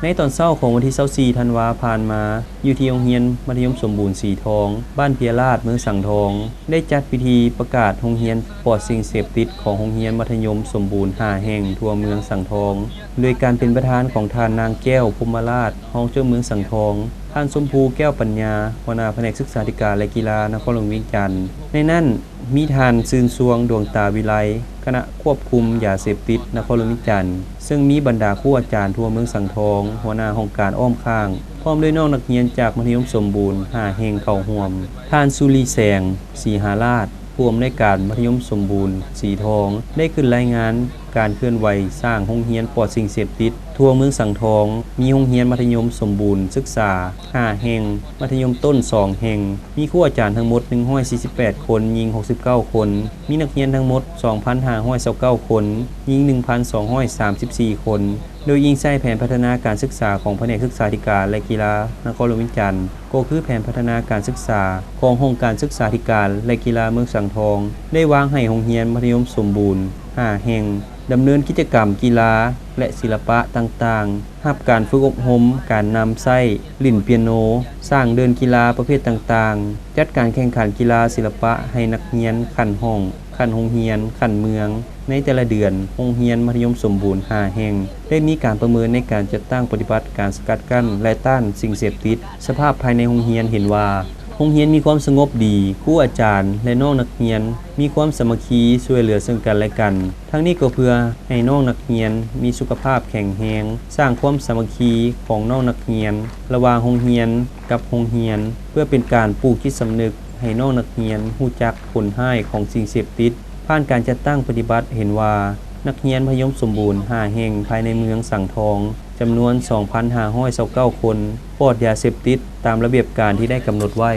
ໃນຕອນເຊົ້າຂອງວັນທີຊາວສີ່ທັນວາຜ່ານມາ, ຢູ່ທີ່ໂຮງຮຽນມັດທະຍົມສົມບູນສີທອງ, ບ້ານເພຍລາດ, ເມືອງສັງທອງ, ໄດ້ຈັດພິທີປະກາດໂຮງຮຽນປອດສິ່ງເສບຕິດຂອງໂຮງຮຽນມັດທະຍົມສົມບູນຫ້າແຫ່ງທົ່ວເມືອງສັງທອງ, ໂດຍການເປັນປະທານຂອງທ່ານນາງແກ້ວ ພົມມະລາດ, ຮອງເຈົ້າເມືອງສັງທອງ, ທ່ານ ຊົມພູ ແກ້ວປັນຍາ, ຫົວໜ້າພະແນກສຶກສາທິການ ແລະ ກິລາ ນະຄອນຫຼວງວຽງຈັນ. ໃນນັ້ນ ມີທ່ານ ຊື່ນຊວງ ດວງຕາວິໄລ, ຄະນະຄວບຄຸມຢາເສບຕິດນະຄອນຫຼວງວຽງຈັນ, ເຊິ່ງມີບັນດາຄູອາຈານທົ່ວເມືອງສັງທອງ, ຫົວໜ້າຫ້ອງການອ້ອມຂ້າງ, ພ້ອມດ້ວຍນ້ອງນັກຮຽນຈາກມັດທະຍົມສົມບູນຫ້າແຫ່ງເຂົ້າຮ່ວມ. ທ່ານ ສຸລິແສງ ສີຫາລາດ, ຜູ້ອຳນວຍການມັດທະຍົມສົມບູນສີທອງ ໄດ້ຂຶ້ນລາຍງານການເຄື່ອນໄຫວສ້າງໂຮງຮຽນປອດສິ່ງເສບຕິດທົ່ວເມືອງສັງທອງ, ມີໂຮງຮຽນມັດທະຍົມສົມບູນສຶກສາຫ້າແຫ່ງ, ມັດທະຍົມຕົ້ນສອງແຫ່ງ, ມີຄູອາຈານທັງໝົດໜຶ່ງຮ້ອຍສີ່ສິບແປດຄົນ, ຍິງຫົກສິບເກົ້າຄົນ, ມີນັກຮຽນທັງໝົດສອງພັນຫ້າຮ້ອຍຊາວເກົ້າຄົນ, ຍິງໜຶ່ງພັນສອງຮ້ອຍສາມສິບສີ່ຄົນ, ໂດຍອີງໃສ່ແຜນພັດທະນາການສຶກສາຂອງພະແນກສຶກສາທິການ ແລະ ກິລາ ນະຄອນຫຼວງວຽງຈັນ, ກໍຄືແຜນພັດທະນາການສຶກສາຂອງຫ້ອງການສຶກສາທິການ ແລະ ກິລາເມືອງສັງທອງ ໄດ້ວາງໃຫ້ໂຮງຮຽນມັດທະຍົມສົມບູນຫ້າແຫ່ງ ດຳເນີນກິດຈະກຳກິລາ ແລະ ສິລະປະຕ່າງໆ, ຮັບການຝຶກອົບຮົມການນຳໃຊ້ຫຼິ້ນປຽໂນ, ສ້າງເດີ່ນກິລາປະເພດຕ່າງໆ, ຈັດການແຂ່ງຂັນກິລາສິລະປະໃຫ້ນັກຮຽນຂັ້ນຫ້ອງ, ຂັ້ນໂຮງຮຽນ, ຂັ້ນເມືອງ. ໃນແຕ່ລະເດືອນ, ໂຮງຮຽນມັດທະຍົມສົມບູນຫ້າແຫ່ງ ໄດ້ມີການປະເມີນໃນການຈັດຕັ້ງປະຕິບັດການສະກັດກັ້ນ ແລະ ຕ້ານສິ່ງເສບຕິດ. ສະພາບພາຍໃນໂຮງຮຽນເຫັນວ່າ ໂຮງຮຽນມີຄວາມສະຫງົບດີ, ຄູອາຈານ ແລະ ນ້ອງນັກຮຽນມີຄວາມສາມັກຄີຊ່ວຍເຫຼືອເຊິ່ງກັນ ແລະ ກັນ. ທັງນີ້ກໍເພື່ອໃຫ້ນ້ອງນັກຮຽນມີສຸຂະພາບແຂງແຮງ, ສ້າງຄວາມສາມັກຄີຂອງນ້ອງນັກຮຽນລະຫວ່າງໂຮງຮຽນກັບໂຮງຮຽນ, ເພື່ອເປັນການປູກຈິດສຳນຶກໃຫ້ນ້ອງນັກຮຽນຮູ້ຈັກຜົນຮ້າຍຂອງສິ່ງເສບຕິດ. ຜ່ານການຈັດຕັ້ງປະຕິບັດເຫັນວ່າ ນັກຮຽນມັດທະຍົມສົມບູນຫ້າແຫ່ງພາຍໃນເມືອງສັງທອງ ຈຳນວນສອງພັນຫ້າຮ້ອຍຊາວເກົ້າຄົນ ປອດຢາເສບຕິດຕາມລະບຽບການທີ່ໄດ້ກຳນົດໄວ້.